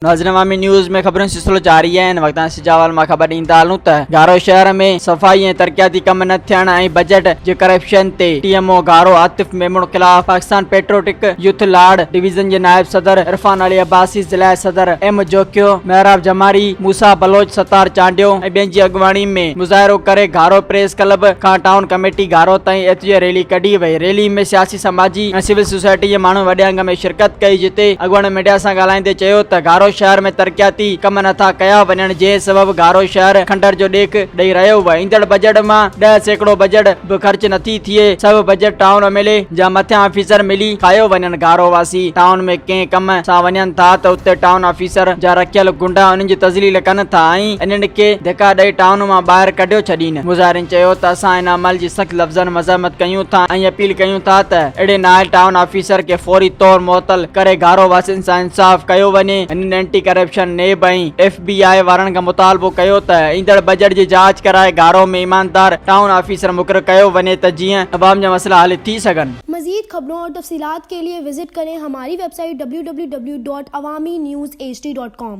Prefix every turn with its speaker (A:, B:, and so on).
A: ناظرين عوامي نيوز ۾ خبرن جو سلسلو جاري آهي هن وقت سجاول مان خبر ڏيندا هلون ته گهارو شهر ۾ صفائي ۽ ترقياتي ڪم نه ٿيڻ ۽ بجيٽ جي ڪرپشن تي T M O Gharo Atif Memon خلاف پاڪستان پيٽروٽڪ يوٿ لاڙ ڊويزن جي نائب صدر عرفان علي عباسي ضلعي صدر ايم جوکيو محراب جماري موسيٰ بلوچ ستار چانڊيو ۽ ٻين جي اڳواڻي ۾ مظاهرو ڪري گهارو پريس ڪلب کان ٽائون ڪميٽي گهارو تائين احتجاجي ريلي ڪڍي وئي ريلي ۾ سياسي سماجي ۽ سول سوسائٽي جي ماڻهن وڏي انگ ۾ شرڪت ڪئي جتي اڳواڻن ميڊيا سان ڳالهائيندي چيو ته گهارو شهر ۾ ترقياتي ڪم نٿا ڪيا وڃڻ جنهن سبب گهارو شهر کنڊر جو ڏيک ڏئي رهيو اهي ايندڙ بجيٽ مان 10% بجيٽ به خرچ نٿي ٿئي سڀ بجيٽ ٽائون عملي جا مٿيان آفيسر ملي کايو وڃن گهارو واسي ٽائون ۾ ڪنهن ڪم سان وڃن ٿا ته اتي ٽائون آفيسر جا رکيل گنڊا انهن جي تذليل ڪن ٿا ۽ انهن کي ڌڪا ڏئي ٽائون مان ٻاهر ڪڍيو ڇڏين مظاهرين چيو ته اسان ان عمل جي سخت لفظن مذمت ڪيون ٿا ۽ اپيل ڪيون ٿا ته اهڙي نااهل ٽائون آفيسر کي فوري طور معطل ڪري گهارو واسين سان انصاف ڪيو وڃي. هنن anti corruption, NAB ۽ F B I وارن کان مطالبو ڪيو ته ايندڙ بجيٽ جي جاچ ڪرائي گهارو ۾ ايماندار ٽائون آفيسر مقرر ڪيو وڃي ته جيئن عوام جا مسئلا حل ٿي سگهن.
B: مزيد خبرون اور تفصيلات کے لئے وزٽ ڪرين ھماري web site www.awamiNewsHD.com.